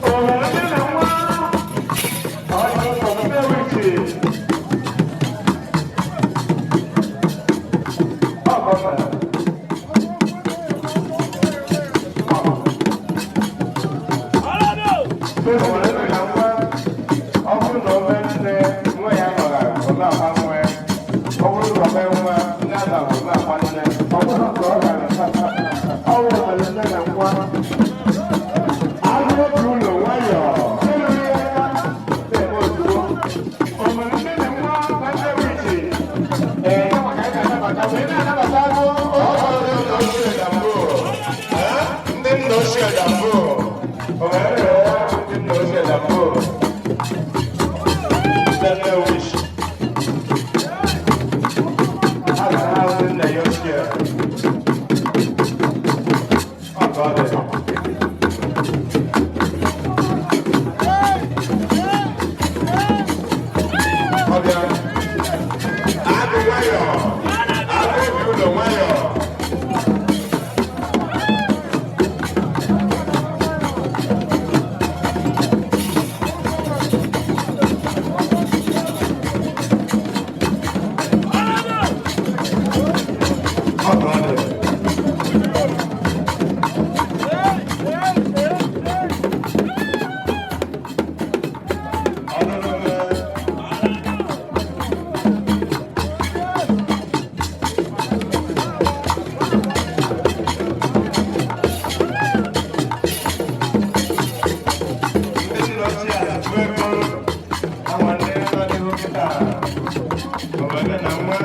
Ohere na nwa ọjọ kọmputa. Ọ Ohere na nwa, ọ bụrụ na o mee nne nwa ya nọghara, ọ na-akwa nwa ya. Ọ bụrụ na o mee nwa, nne anọghị, ọ na-akwa nne. Ọ bụrụ ka ọ gara, ọ bụrụ mere nne na nwa. Agụ obi ụlọ nwayọọ, eruru ya aka, na-eme ozugbo. O mere nne na nwa na Nnewichi. Ee, ya maka anyị na-anabata, wee na-anabata agụ. Ọ bụ ndị nna ochie na mbụ. Ndị nna ochie na mbụ. O mere na nwa Ndị nna ochie na mbụ. Ndị Nnewichi. A ga na ndị nna ya ochie. Ọ ka ọ dị. Ọ bịa. Agụ nwayọọ. Agụ obi ụlọ nwayọọ. Ọ ka ọ dị. Ọnụnụ. Ndị nna ochie atụ ego awa ndị nọ n'ihu kịta. Omume na nwa.